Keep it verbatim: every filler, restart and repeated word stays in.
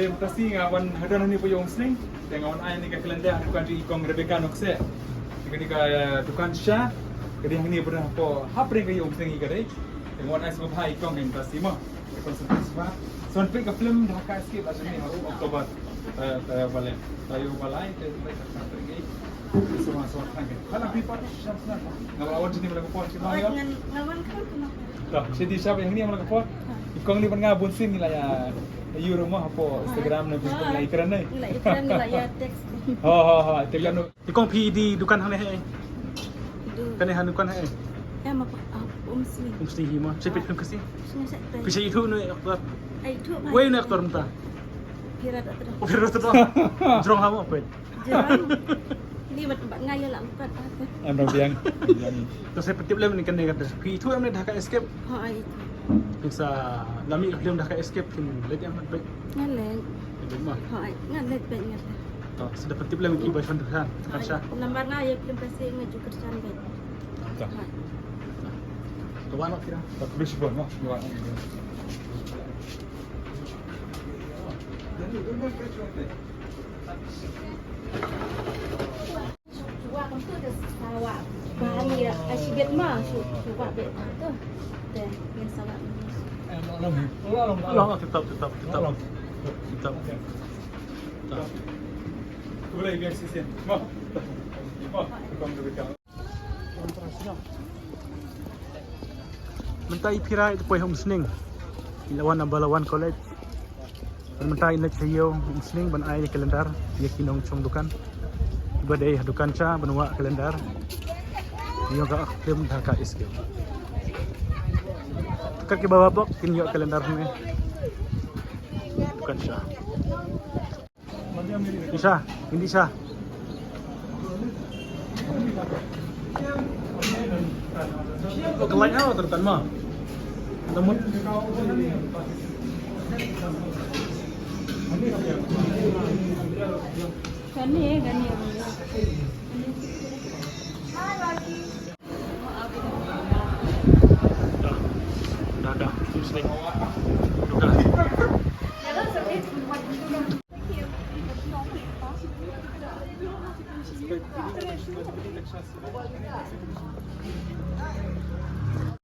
Mynta sngi nga wan hadon hangne hapoh ïew Umsning. Te nga wan ai ïa kane ka calendar ha dukan jong i kong Rebecca Nongkseh. Te kane ka, eh, dukan sha ka dei hangne hapoh, hapdeng ka ïew Umsning hi ka dei. Te nga wan ai sngewbha ïa i kong mynta sngi mo. Te kong sngewbha. Sa wan peit ka film Dhaka Escape la sha ne ha u October. Eh, eh, ba lai. Taïew ba lai te ba lai ka film. Sngewbha, sngewbha tang ke. Kala pi pat sha sha. Nga ba la wan sini ba la ka por sha. Ngan, ngan wan ka por. Dah, sha di sha ba hangne ba la ka por. I kong ni ban nga bun sien ngi la ïa, ïa ïuh ruh mo hapoh Instagram ne Facebook la ïa kren ne. La ïa kren, la ïa text. Ha ha ha, te ïa no. I kong phi die dukan hangne hei. Kane ha dukan hei. Em apa? Ah, Umsning. Umsning hi mo. Sha phi film Khasi. Phi sha ithuh no actor. Ai, ithuh. Wei no actor mynta. Phi Rot Atdoh. Oh, phi Rot Atdoh. Jrong ha mo phi. Jrong. Ni bat bat ngai la kat. Em dong biang. To sa pyntip lem ni kane kat. Phi ithuh em ne Dhaka Escape. Ha, ai ithuh. Phin sa lami ka film Dhaka Escape phin leit em pat. Nga leit. Leit mo. Ha, ai, nga leit bad nga leit. To sa da pyntip lem ki bai fan tu kan sha. Nambar nga ïa film Khasi nga ju kyrshan bad. To. Ha. To wan no kira. To kris pun no. Wan. Long, tetap, tetap, tetap. Tetap. Tetap. Mynta i Phira i poi ha Umsning. I la wan na Balawan College. Mynta i leit sha ïew Umsning ban ai ïa ka calendar ïa ki nongshong dukan. Ba dei ha dukan sha ban wah calendar. Ïoh ka film Dhaka Escape. Kat ki ba bok kin ïoh calendar ne. Dukan sha. Isha, hindi siya. Kalay na, terkan mo. Namun. Gani, gani. Dah, dah, dah. Terus ni. Dah.